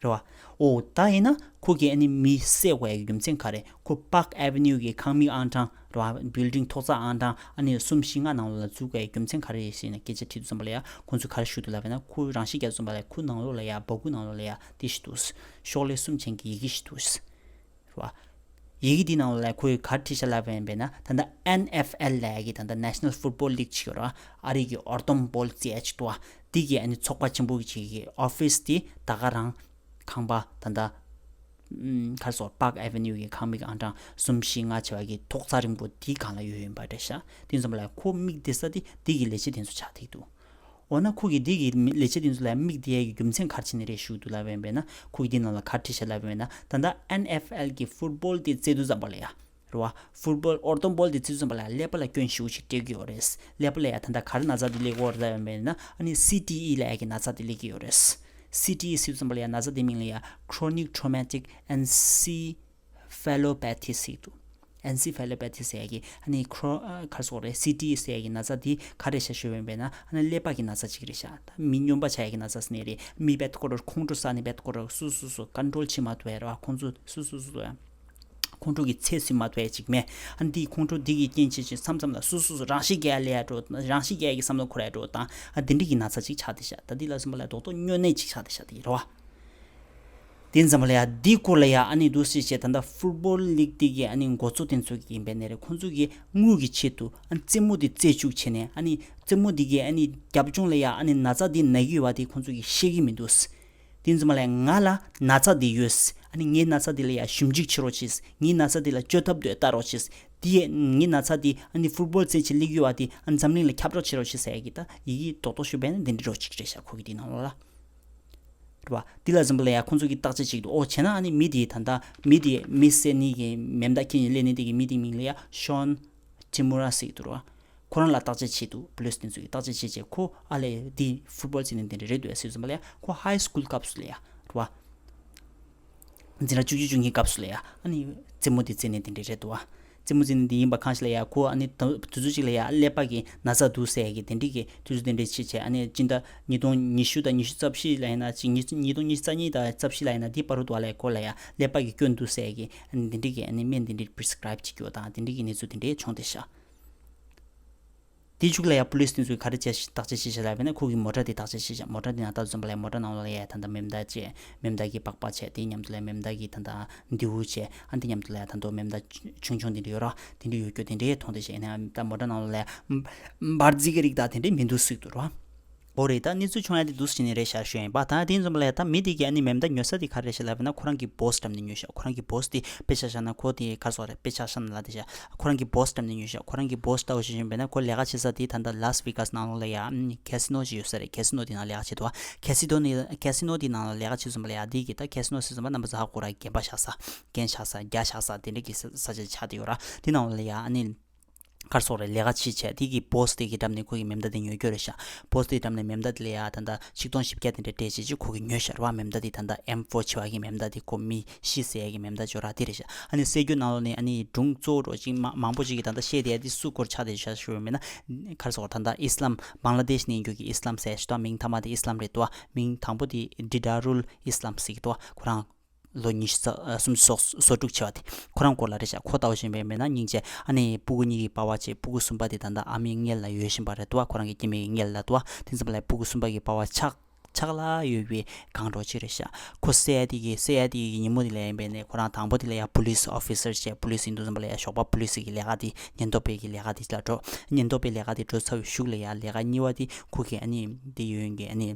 རེད་བ། ཨོ་ད་ཡིན་ན་ཁོ་གིས་ཨ་ནི་མི་བསད་དགོས་ཡ་གི་རྒྱུ་མཚན་ག་རེ། ཁོ་པཱག་ཨེ་ཝེ་ནིའུ་གི་ཁང་མིག་ཨང་གྲངས་རེད་བ། བིལ་ཌིང་ཐོག་ས་ཨང་གྲངས་ཨ་ནི་གསུམ་བཞི་ལྔ་ནང་ལོགས་ལ་འཛུལ་དགོས་ཡ་རྒྱུ་མཚན་ག་རེ་རེད་ཟེར་ནས་སྐད་ཆ་དྲིས་དུས་ཙམ་པ་ལ་ཡ་ཁོང་ཚོས་ག་རེ་ཞུ་འདུག་ལབ་པ་ན་ཁོ་རང་ཤི་བརྒྱབ་དུས་ཙམ་པ་ལ་ཡ་ཁོ་ནང་ལོགས་ལ་ཡ་སྦ་ཁུག་ནང་ལོགས་ལ་ཡ་དེ་ཞིག་འདུག་ཤོག་ལྷེ་གསུམ་ཅན་གྱི་ཡི་གེ་ཞིག་འདུག་རེད་བ། ཡི་གེ་འདི་ནང་ལ་ཁོས་ག་རེ་བྲིས་ཤག་ལབ་པ་ཡིན་པས་ན་ད་ལྟ་ཨེན་ཨེཕ་ཨེལ་ལབ་ཡ་གི་ད་ལྟ་National Football League་ཅིག་ཡོད་རེད་བ། ཨ་རི་གི་ཨོར་ཏོམ་བྷོལ་ཟེར་ཡ་ཅིག་འདུག་བ། འདི་གི་ཨ་ནི་ཚོགས་པ་ཆེན་པོ་ཅིག་གི་ཨོ་ཕིས་དེ་ད་ག་རང་ཁང་པ་ད་ལྟ་ཨམ་ག་རེ་ཟེར་Park Avenue གི་ཁང་མིག་ཨང་གྲངས་གསུམ་བཞི་ལྔ་བྱས་པ་གི་ཐོག་རྩེག་རིང་པོ་དེའི་སྒང་ལ་ཡོད་ཡིན་པ་འདྲ་ཤག་དེ་ཙམ་ལ་ཁོ་དམིགས་བསྡད་ས་དེ་འདི་གི་ལས་བྱེད་དེ་ཚོ་ཆགས་བསྡད་འདུག་འོ་ན་ཁོ་གིས་འདི་གི་ལས་བྱེད་དེ་ཚོ་ལ་དམིགས་བསྡད་ཡ་གི་རྒྱུ་མཚན་ག་རེ་བྱས་ནས་རེད་ཞུ་འདུག་ལབ་པ་ཡིན་པས་ན། ཁོ་གིས་འདི་ནང་ལ་ག་རེ་བྲིས་ཤག་ལབ་པ་ཡིན་ན། ད་ལྟ་ཨེན་ཨེཕ་ཨེལ་གི་ཕུཊ་བོལ་དེ་རྩེ་དུས་ཙམ་པ་ལ་ཡ། རེད་བ། ཕུཊ་བོལ་ཨོར་ཏོ་བོལ་དེ་རྩེ་དུས་ཙམ་པ་ལ་ཀླད་པ་ལ་སྐྱོན་ཞེ་པོ་ཅིག་སྤྲད་ཀྱི་ཡོད་རེད། ཀླད་པ་ལ་ཡ་ད་ལྟ་ག་རེ་ན་ཚ་དེ་སླེབས་ཀྱི་ཡོད་རེད་ལབ་པ་ཡིན་ན། ཨ་ནི་སི་ཊི་ཨི་ལབ་ཡ་གི་ན་ཚ་དེ་སླེབས་ཀྱི་ཡོད་རེད། སི་ཊི་ཨི་ཟེར་དུས་ཙམ་པ་ལ་ཡ་ན་ཚ་དེ་མིང་ལ་ཡ་Chronic Traumatic Encephalopathy ཟེར་གྱི་འདུག Encephalopathy ཟེར་ཡ་གི་ཨ་ནི་ཁྲོ་ཨ་ག་རེ་ཟེར་དགོས་རེད། སི་ཊི་ཨི་ཟེར་ཡ་གི་ན་ཚ་དེ་ག་རེ་ཤག་ཞུས་པ་ཡིན་པས་ན། ཨ་ནི་ཀླད་པ་གི་ན་ཚ་ཅིག་རེད་ཤག་ད་མི་སྨྱོན་པ་ཆགས་ཡ་གི་ན་ཚ་ཟེར་ནི་རེད། མི་དཔེ་ཁོ་རང་ཁོང་ཁྲོ་ཟ་ནི་དཔེ་ཁོ་རང་སོ་སོ་སོ་ཀོན་ཊོལ་བྱེད་མ་ཐུབ་ཡ་རེད་བ། ཁོང་ཚོ་སོ་སོ་སོ་སོ་ཡ། ཁོང་ཁྲོ་གི་ཚད་ཟིན་མ་ཐུབ་ཡ་ཅིག་མེད། ཨ་ནི་དེའི་ཁོང་ཁྲོ་དེ་གི་རྐྱེན་བྱས་བྱས་མཚམས་མཚམས་ལ་སོ་སོ་སོ་རང་ཤི་རྒྱག་ཡ་སླེབས་ཡ་འགྲོ། རང་ཤི་རྒྱག་ཡ་གི་བསམ་བློ་འཁོར་ཡ་འགྲོ་དང་། ཨ་དེ་འདྲ་གི་ན་ཚ་ཅིག་ཆགས་བསྡད་ཤག་ད་འདི་ལ་སོང་པ་ལ་རྡོག་རྡོག་སྨྱོ་ནད་ཅིག་ཆགས་བསྡད་ཤག་དེ་རེད་བ། དེ་ཙམ་པ་ལ་ཡ་འདི་སྐོར་ལ་ཡ་ཨ་ནི་འདུག་སེ་བྱས་ད་ལྟ་ཕུཊ་བོལ་ལིག་དེ་གི་ཨ་ནི་འགོ་གཙོ་དེ་ཚོ་གི་ཡིན་པའི་ནས་རེད། ཁོང་ཚོ་གི་དངུལ་གི་ཆེད་དུ་ཨ་ནི་རྩེད་མོ་དེ་རྩེ་བཅུག་བྱས་ནས། ཨ་ནི་རྩེད་མོ་དེ་གི་ཨ་ནི་རྒྱབ་ལྗོངས་ལ་ཡ་ཨ་ནི་ན་ཚ་དེ་ན་གི་ཡོད་པ་དེ་ཁོང་ཚོ་གི་ཤེས་ཀྱི་མི་འདུག་དེ་ཙམ་པ་ལ་ཡ་ང་ལ་ན་ཚ་དེ་ཡོད། ཨ་ནི་ངའི་ན་ཚ་དེ་ལ་ཡ་ཞིབ་འཇུག་བྱེད་རོགས་བྱེད། ངའི་ན་ཚ་དེ་ལ་བཅོས་ཐབས་འདོད་ལྟ་རོགས་བྱེད། དེ་ཡས་ངའི་ན་ཚ་དེ་ཨ་ནི་ཕུཊ་བོལ་རྩེད་བྱེད་སླེབས་ཡོད་པ་དེ་ཨ་ནི་འཛམ་གླིང་ལ་ཁྱབ་བསྒྲགས་བྱེད་རོགས་བྱེད་ཟེར་ཡ་གི་ད་ཡི་གེ་རྡོག་རྡོག་ཞུས་པས་ན་འདི་འདྲ་རོགས་ཅིག་རེད་ཤག་ཁོ་གི་དེ་ནང་ལོགས་ལ། རེད་བ། འདི་ལ་འཛིན་པ་ལ་ཡ་ཁོང་ཚོ་གི་བརྟག་དཔྱད་བྱེད་ཀྱི་འདུག་ཨོ་བྱས་ན་ཨ་ནི་མི་དེ་ད་ལྟ་མི་དེ་མི་བསད་ནི་གི་མེ་མདའ་འཁྱེར་ནས་སླེབས་ནི་དེ་གི་མི་དེ་མིང་ལ་ཡ་ཤོན་ཀི་མུ་ར་ཟེར་གྱི་འདུག་རེད་བ། ཁོ་རང་ལ་བརྟག་དཔྱད་བྱེད་འདུག་པུ་ལིས་དེ་ཚོ་གི་བརྟག་དཔྱད་བྱེད་བྱས་ཁོ་ཨ་ལས་འདི་ཕུཊ་བོལ་རྩེད་ནི་དེ་འདྲ་རེད་འདུག་ཟེར་འཛིན་པ་ལ་ཡ་ཁོ་ཧའི་སི་ཀུལ་སྐབས་སུ་ལ་ཡ་རེད་བ། འཛིན་གྲྭ་བཅུ་གཅིག་བཅུ་གཉིས་སྐབས་སུ་ལ་ཡ་ཨ་ནི་རྩེད་མོ་དེ་རྩེད་ནི་དེ་འདྲ་རེད་འདུག་བ། རྩེད་མོ་རྩེ་ནི་འདི་ཡིན་པ་གང་ཞིག་ལ་ཡ་ཁོ་ཨ་ནི་དུ་དུས་ཚོད་ཅིག་ལ་ཡ་ཀླད་པ་གི་ན་ཚ་འདུག་ཟེར་ཡ་གི་དེ་འདྲ་གི་དུས་ཚོད་དེ་འདྲ་ཅིག་བྱས། ཨ་ནི་སྤྱི་ཟླ་ཉིས་སྟོང་ཉི་ཤུ་དང་ཉི་ཤུ་རྩ་བཞི་ལ་ཡིན་ན་ཅིག་ཉིས་ཉིས་སྟོང་ཉི་ཤུ་རྩ་གཉིས་དང་རྩ་བཞི་ལ་ཡིན་ན་འདི་བར་དུ་ལ་ཡ་ཁོ་ལ་ཡ་ཀླད་པ་གི་སྐྱོན་འདུག་ཟེར་ཡ་གི་ཨ་ནི་དེ་འདྲ་གི་ཨ་ནི་སྨན་དེ་འདྲ་པི་རི་སི་ཀ་རབ་བྱེད་རྒྱུ་དང་དེ་འདྲ་གི་གནས་ཚུལ་དེ་འདྲ་བྱུང་བསྡད་ཤག་དེའི་མཇུག་ལ་ཡ་པུ་ལིས་དེ་ཚོས་ག་རེ་བྱས་བརྟག་དཔྱད་བྱས་ཤག་ལབ་ན། ཁོ་གི་མོ་ཊ་དེ་བརྟག་དཔྱད་བྱས་ཤག་མོ་ཊ་དེ་ནང་ལྟ་ཙམ་པ་ལ་ཡ་མོ་ཊ་ནང་ལ་ཡ་ད་ལྟ་མེ་མདའ་བཅས་མེ་མདའ་གི་པགས་པ་བཅས། དེའི་མཉམ་དུ་ལ་མེ་མདའ་གི་ད་ལྟ་མདེའུ་བཅས། ཨ་འདི་མཉམ་དུ་ལ་ཡ་ད་ལྟ་མེ་མདའ་ཆུང་ཆུང་དེ་འདྲ་ཡོད་ར། དེ་འདྲ་ཡོད་རྒྱུ་དེ་འདྲའི་མཐོང་དེ་བྱས་ན་ད་མོ་ཊ་ནང་ལ་ཡ་འབར་རྫས་ཀྱི་རིགས་དང་དེ་འདྲའི་མི་འདུག་ཟེར་འདུག་ར། འོ་རེད། ད་གནས་ཚུལ་བྱུང་ཡ་དེ་འདུག་སེ་བྱས་ནས་རེད་ཤག་ཞུ་ཡིན་པ། ད་དེ་ཙམ་པ་ལ་ཡ་ད་མི་དེ་གི་ཨ་ནི་མེ་མདའ་ཉོ་ས་དེ་ག་རེ་རེད་ཤག་ལབ་ན། ཁོ་རང་གི་བོ་སི་འགྲམ་ནས་ཉོས་ཤག་ཁོ་རང་གི་བོ་སི་དེ་དཔེ་ཆ་བཞག་ན་ཁོ་དེ་ག་རེ་ཟེར་དགོས་རེད། དཔེ་ཆ་བཞག་ན་ལ་དེ་ཤག་ཁོ་རང་གི་བོ་སི་འགྲམ་ནས་ཉོས་ཤག་ཁོ་རང་གི་བོ་སི་ལྟ་བུ་ཞིག་ཡིན་པས་ན། ཁོ་ལས་ཀ་བྱེད་ས་དེ་ད་ལྟ་ལཱས་ཝེ་གཱས་ནང་ལོགས་ལ་ཡ་ཨམ་ཁེ་སི་ནོ་ཞིག་ཡོད་ས་རེད། ཁེ་སི་ནོ་དེ་ནང་ལས་ཀ་བྱེད་འདུག་ཁེ་སི་ནོ་ནི་ཁེ་སི་ནོ་དེ་ནང་ལ་ལས་ཀ་བྱེད་ཙམ་པ་ལ་ཡ་དེ་གི་ད་ཁེ་སི་ནོ་ཟེར་ཙམ་པ་རྣམ་པ་ཚོ་ཧ་གོ་ར། རྒན་པ་བཞག་ས་རྒན་བཞག་ས་རྒྱ་བཞག་ས་དེ་འདྲ་གི་ས་ས་ཆ་ཆགས་བསྡད་ཡོད་ར། དེ་ནང་ལོགས་ལ་ཡ་ཨ་ནི་ག་རེ་ཟེར་དགོས་རེད། ལས་ཀ་བྱེད་བྱས་དེ་གི་བོ་སི་དེ་གི་འགྲམ་ནས་ཁོ་གི་མེ་མདའ་དེ་ཉོ་རྒྱུ་རེད་ཤག་བོ་སི་དེ་འགྲམ་ནས་མེ་མདའ་དེ་ལ་ཡ་ད་ལྟ་ཆིག་སྟོང་བཞི་བརྒྱ་དེ་འདྲ་སྤྲད་བྱས་ཅིག་ཁོ་གིས་ཉོས་ཤག་ར་བ། མེ་མདའ་དེ་ད་ལྟ་ཨེམ་ཕོར་ཆེ་བ་གི་མེ་མདའ་དེ། ཁོ་མི་ཤི་བསད་ཡ་གི་མེ་མདའ་ཅིག་ཡོད་ར། དེ་རེད་ཤག་ཨ་ནི་བསད་རྒྱུ་ནང་ལོགས་ནས་ཨ་ནི་སྒྲུང་གཙོ་བོ་འདྲ་ཅིག་མ་མང་པོ་ཅིག་གིས་ད་ལྟ་བཤད་བསྡད་ཡ་དེ་སུ་སྐོར་ཆགས་བསྡད་ཤག་ཞུ་བ་མིན་ན། ག་རེ་ཟེར་དགོས་རེད། ད་ལྟ་ཨི་སི་ལམ་བང་ལ་དེཤ་ནས་ཡིན་རྒྱུ་གི་ཨི་སི་ལམ་ཟེར་ཞིག་འདུག་མིང་མཐའ་མ་དེ་ཨི་སི་ལམ་རེད་འདུག་མིང་དང་པོ་དེ་ཌི་ཌ་རུལ་ཨི་སི་ལམ་ཟེར་གྱི་འདུག་ཁོ་རང་ལོ་ཉི་ཤུ་རྩ་ཨ་སུམ་ཅུ་སོ་སོ་དྲུག་བྱས་པ་དེ་ཁོ་རང་སྐོར་ལ་རེད་ཤག་ཁོ་ལྟ་བུ་ཞིག་ཡིན་པས་མིན་ན། སྙིང་རྗེ། ཨ་ནི་སྤུ་གུ་གཉིས་ཀྱི་པ་ཕ་བྱས། སྤུ་གུ་གསུམ་པ་དེ་ད་ལྟ་ཨ་མའི་མངལ་ལ་ཡོད་བཞིན་པ་རེད་འདུག་ཁོ་རང་གི་སྐྱེ་དམན་གྱི་མངལ་ལ་འདུག་དེ་ཙམ་པ་ལ་སྤུ་གུ་གསུམ་པ་གི་པ་ཕ་ཆགས་ཆགས་ལ་ཡོད་པའི་སྒང་འདྲ་ཅིག་རེད་ཤག་ཁོ་བསད་ཡ་དེ་གི་བསད་ཡ་དེ་གི་ཉིན་མོ་དེ་ལ་ཡིན་པས་ནས། ཁོ་རང་དང་པོ་དེ་ལ་ཡ་པུ་ལིས་ཨོ་ཕི་སར་བྱས། པུ་ལིས་ཡིན་དུས་ཙམ་པ་ལ་ཡ་ཞོགས་པ་པུ་ལིས་ཀྱི་ལས་ཀ་དེ་ཉེན་རྟོག་པའི་གི་ལས་ཀ་དེ་ལ་འགྲོ། ཉེན་རྟོག་པའི་ལས་ཀ་དེ་འགྲོ་ཚར་བའི་གཞུག་ལ་ཡ་ལས་ཀ་གཉིས་པ་དེ་ཁོ་གི་ཨ་ནི་དེ་ཡོད་ཡོད་གི་ཨ་ནི་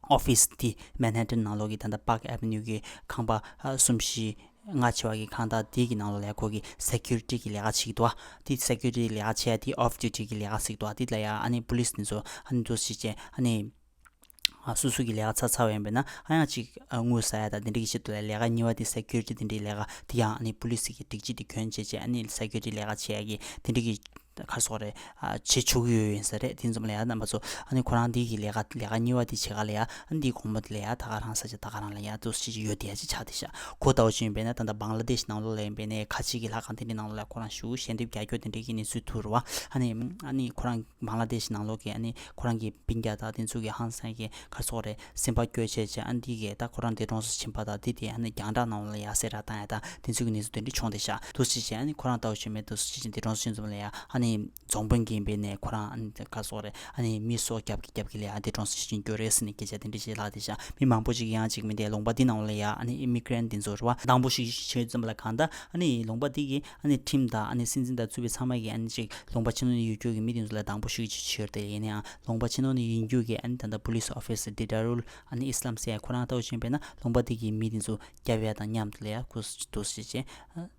ཨོ་ཕིས་དེ་མན་ཧེ་ཊན་ནང་ལོགས་ཀྱི་ད་ལྟ་Park Avenue གི་ཁང་པ་ཨ་གསུམ་བཞི་ལྔ་བྱས་པ་གི་ཁང་བདག་དེ་གི་ནང་ལོགས་ལ་ཡ་ཁོ་གི་སེ་ཀུ་རི་ཊི་གི་ལས་ཀ་བྱེད་ཀྱི་འདུག་བ། དེ་སེ་ཀུ་རི་ཊི་ལས་ཀ་བྱེད་ཡ་དེ་ཨོཕ་ཌིའུ་ཊི་གི་ལས་ཀ་ཟེར་གྱི་འདུག་བ། དེ་ལ་ཡ་ཨ་ནི་པུ་ལིས་དེ་ཚོ་ཨ་ནི་འདུག་སེ་བྱས་ཨ་ནི་ཨ་སོ་སོ་གི་ལས་ཀ་ཚར་ཚར་བ་ཡིན་པས་ན། ཨ་ཡང་ཅིག་ཨ་དངུལ་ཟ་ཡ་དང་དེ་འདྲ་གི་ཆེད་དུ་ལ་ལས་ཀ་གཉིས་པ་དེ་སེ་ཀུ་རི་ཊི་དེ་འདྲའི་ལས་ཀ་དེ་ཡང་ཨ་ནི་པུ་ལིས་ཀྱི་སྒྲིག་ཆས་དེ་གྱོན་བྱས་བྱས། ཨ་ནི་སེ་ཀུ་རི་ཊི་ལས་ཀ་བྱེད་ཡ་གི་དེ་འདྲ་གི་ག་རེ་ཟེར་དགོས་རེད། ཨ་བྱེད་ཆོག་གི་ཡོད་ཡིན་ས་རེད། དེ་ཙམ་ལ་ཡ་རྣམ་པ་ཚོ་ཨ་ནི་ཁོ་རང་འདི་གི་ལས་ཀ་ལས་ཀ་གཉིས་པ་དེ་བྱེད་ག་ལ་ཡ། ཨ་ནི་འདིའི་དགོང་མོ་དེ་ལ་ཡ་ད་ག་རང་ས་ཆ་ད་ག་རང་ལ་ཡ་འདུག་སེ་ཅིག་ཡོད་བསྡད་ཡ་ཅིག་ཆགས་བསྡད་ཤག་ཁོ་ལྟ་བུ་ཅིག་ཡིན་པས་ན། ད་ལྟ་བང་ལ་དེཤ་ནང་ལོགས་ལ་ཡིན་པས་ནས་ཁ་ཆེ་གི་ལྷ་ཁང་དེ་འདྲའི་ནང་ལོགས་ལ་ཁོ་རང་ཞེ་པོ་ཞལ་འདེབས་རྒྱག་རྒྱུ་དེ་འདྲའི་གི་གནས་ཚུལ་ཐོན་རེད་བ། ཨ་ནི་ཨ་ནི་ཁོ་རང་བང་ལ་དེཤ་ནང་ལོགས་ཀྱི་ཨ་ནི་ཁོ་རང་གི་སྤུན་ཀྱག་དང་དེ་ཚོ་གི་ཧང་སང་གི་ག་རེ་ཟེར་དགོས་རེད། སེམས་པ་སྐྱོ་བྱས་བྱས། ཨ་ནི་འདི་གས་ད་ཁོ་རང་འདས་གྲོངས་སུ་ཕྱིན་པ་དང་། དེ་དེ་ཨ་ནི་རྒྱང་བསྒྲགས་ནང་ལ་ཡ་གསལ་བསྒྲགས་བཏང་ཡ་དང་། དེ་ཚོ་གི་གནས་ཚུལ་དེ་འདྲ་བྱུང་བསྡད་ཤག་འདུག་སེ་བྱས་ཨ་ནི་ཁོ་རང་ལྟ་བུ་ཅིག་མེད་འདུག་སེ་བྱས་འདས་གྲོངས་སུ་ཕྱིན་ཙམ་ལ་ཡ་ཨ་ནི། རྫོང་དཔོན་གྱིས་ཡིན་པའི་ནས་ཁོ་རང་ཨ་ནི་ག་སོགས་རེད། ཨ་ནི་མི་སོ་རྒྱབ་ཀྱི་རྒྱབ་ཀྱི་ལས་ཨ་དེ་གྲོངས་སུ་ཕྱིན་རྒྱུ་རེད་ཟེར་ནས་སྐད་ཆ་དེ་འདྲ་ཞིག་ལྷག་དེ་ཤག་མི་མང་པོ་ཅིག་ཡང་ཅིག་མི་དེ་ལུང་པ་འདི་ནང་ལ་ཡ་ཨ་ནི་ཨི་མི་གྷི་རན་འདི་ཚོ་རེད་བ། སྡང་པོ་ཞིག་བྱེད་ཙམ་ལ་གང་ལྟར་ཨ་ནི་ལུང་པ་འདི་གི་ཨ་ནི་ཁྲིམས་དང་ཨ་ནི་སྲིད་འཛིན་དང་ཚུད་པའི་ཚང་མ་གི་ཨ་ནི་ཅིག་ལུང་པ་ཕྱི་ནང་ནས་ཡོད་རྒྱུ་གི་མི་དེ་ཚོ་ལ་སྡང་པོ་ཞིག་ཅིག་བྱེད་དེ་ཡིན་ནའང་ལུང་པ་ཕྱི་ནང་ནས་ཡིན་རྒྱུ་གི་ཨ་ནི་ད་ལྟ་police officer Didarul ཨ་ནི་Islam ཟེར་ཡ་ཁོ་རང་ལྟ་བུ་བྱས་པས་ན་ལུང་པ་འདི་གི་མི་དེ་ཚོ་རྒྱབ་ཡ་དང་མཉམ་དུ་ལ་ཡ་ཁུ་སུ་ཅི་དུ་ཞིག་བྱས།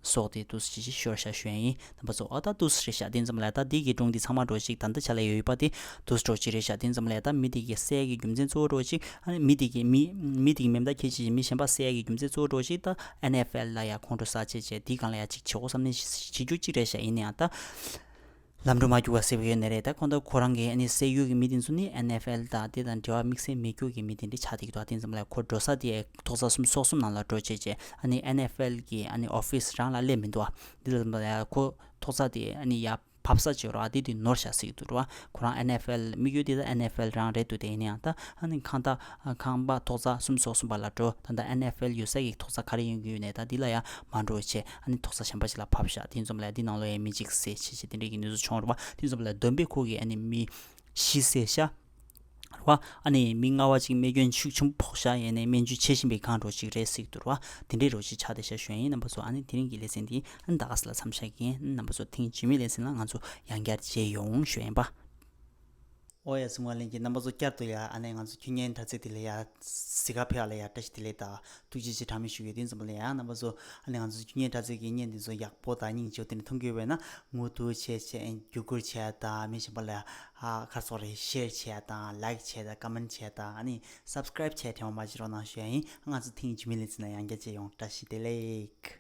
སོགས་དེ་ཏུས་ཅི་ཅི་ཤོར་ཤ་ཞུ་ཡ་ཡིན། རྣམ་པ་ཚོ་ཨ་ད་ཏུས་རེད་ཤ་དེ་ཙམ་ལ་ད་དེ་གི་སྒྲུང་འདི་ཚང་མ་འགྲོ་ཞིག་ད་ལྟ་ཆ་ལ་ཡོད་པ་དེ་ཏུས་འགྲོ་ཅི་རེད་ཤ་དེ་ཙམ་ལ་ད་མི་དེ་གི་སྲས་ཀྱི་རྒྱུ་མཚན་གཙོ་བོ་འགྲོ་ཞིག་ཨ་ནི་མི་དེ་གི་མི་མི་དེ་གི་མེ་མདའ་ཁྱེད་ཅི་ཅི་མི་གཞན་པ་སྲས་ཀྱི་རྒྱུ་མཚན་གཙོ་བོ་འགྲོ་ཞིག་ད་ཨེན་ཨེཕ་ཨེལ་ལ་ཡ་ཁོང་ཁྲོ་ས་ཆེ་ཆེ་དེ་གང་ལ་ཡ་ཅིག་བྱེད་འོ་བསམ་ནས་བྱེད་རྒྱུ་ཅི་རེད་ཤ་ཡིན་ནའང་ད། ལམ་འགྲོ་མ་རྒྱུག་པ་ཟེར་བ་ཡོད་ནི་རེད། ད་ཁོང་ད་ཁོ་རང་གི་ཨ་ནི་སྲས་ཡུལ་གྱི་མི་དེ་ཚོ་ནི་ཨེན་ཨེཕ་ཨེལ་དང་དེ་དང་འབྲེལ་བ་དམིགས་བསལ་མེད་རྒྱུ་གི་མི་དེ་འདྲ་ཆགས་བསྡད་ཀྱི་འདུག་དེ་ཙམ་ལ་ཁོ་འགྲོ་ས་དེ་ཐོག་ས་གསུམ་སོ་གསུམ་ནང་ལ་འགྲོ་བྱས་བྱས་ཨ་ནི་ཨེན་ཨེཕ་ཨེལ་གི་ཨ་ནི་ཨོ་ཕིས་རང་ལ་སླེབས་མི་འདུག་དེ་ཙམ་ལ་ཁོ་ཐོག་ས་དེ་ཨ་ནི་ཡ་བབས་ས་བྱས་རོགས་དེ་དེ་ནོར་ཤ་ཟིག་འདུག་རོགས། ཁོ་རང་ཨེན་ཨེཕ་ཨེལ་དམིགས་ཡུལ་དེ་ད་ཨེན་ཨེཕ་ཨེལ་རང་རེད་འདུག་དེ་ཡིན་ཡང་ད་ཨ་ནི་ཁང་ད་ཁང་པ་ཐོག་ས་གསུམ་སོ་གསུམ་པ་ལ་འགྲོ། ད་ད་ཨེན་ཨེཕ་ཨེལ་ཡོད་ས་གི་ཐོག་ས་ག་རེ་ཡོང་གི་ཡོད་ནས་ད་འདི་ལ་ཡ་མ་འགྲོ་བྱས་ཨ་ནི་ཐོག་ས་གཞན་པ་ཞིག་ལ་ཕབ་ཤག་དེ་ཙམ་ལ་ཡ་འདི་ནང་ལོགས་ཡ་མི་གཅིག་བསད་བྱས་བྱས་དེ་འདྲས་ཀྱི་གནས་ཚུལ་བྱུང་རེད་བ། དེ་ཙམ་ལ་བདོན་པའི་ཁོ་གི་ཨ་ནི་མི་བཞི་བསད་ཤག་རེད་བ། ཨ་ནི་མི་ལྔ་བ་གཅིག་རྨས་སྐྱོན་ཤུགས་ཆེན་པོ་ཕོག་ཤག་ཡས་ནས་སྨན་བཅོས་བྱེད་བཞིན་པའི་སྒང་འགྲོ་གཅིག་རེད་ཟེར་གྱི་འདུག་རེད་བ། དེ་འདྲས་རོ་གཅིག་ཆགས་བསྡད་ཤག་ཞུ་ཡ་ཡིན། རྣམ་པ་ཚོ་ཨ་ནི་དེ་རིང་གི་ལེ་ཚན་འདི་ཨ་ནི་ད་ག་ས་ལ་མཚམས་བཞག་གི་ཡིན། རྣམ་པ་ཚོ་ཐེངས་རྗེས་མའི་ལེ་ཚན་ལ་ང་ཚོ་ཡང་བསྐྱར་མཇལ་ཡོང་ཞུ་ཡ་ཡིན་པ། ཨོ་ཡ་གསུང་བ་ལེན་གྱི་རྣམ་པ་ཚོ་བསྐྱར་དུ་ཡ་ཨ་ནི་ང་ཚོ་ཁྱོད་ཉན་དྲ་ཚིགས་དེ་ལ་ཡ་གཟིགས་ག་ཕེབས་པ་ལ་ཡ་བཀྲ་ཤིས་བདེ་ལེགས་དང་ཐུགས་རྗེ་ཆེ་གྲངས་མེད་ཞུ་གི་ཡོད། དེ་ཙམ་ལ་ཡ་རྣམ་པ་ཚོ་ཨ་ནི་ང་ཚོ་ཁྱོད་ཉན་དྲ་ཚིགས་ཀྱི་བརྙན་དེ་ཚོ་ཡག་པོ་དང་སྙིང་རྗེ་པོ་དེ་འདྲ་མཐོང་གི་ཡོད་པས་ན་མུ་མཐུད་བྱས་བྱས་བརྒྱུད་སྐུར་བྱས་དང་མི་གཞན་པ་ལ་ཨ་ཁ་སོགས་རེ་ཤེར་བྱས་དང་ལའིཀ་བྱས་དང་ཀ་མེན་བྱས་དང་ཨ་ནི་སབ་སི་ཀ་རེབ་བྱས་དྲན་པ་མ་བརྗེད་རོགས་གནང་ཞུ་ཡ་ཡིན། ང་ཚོ་ཐེངས་རྗེས་མའི་ལེ་ཚན་ལ་ཡང་བསྐྱར་མཇལ་ཡོང་། བཀྲ་ཤིས་བདེ་ལེགས།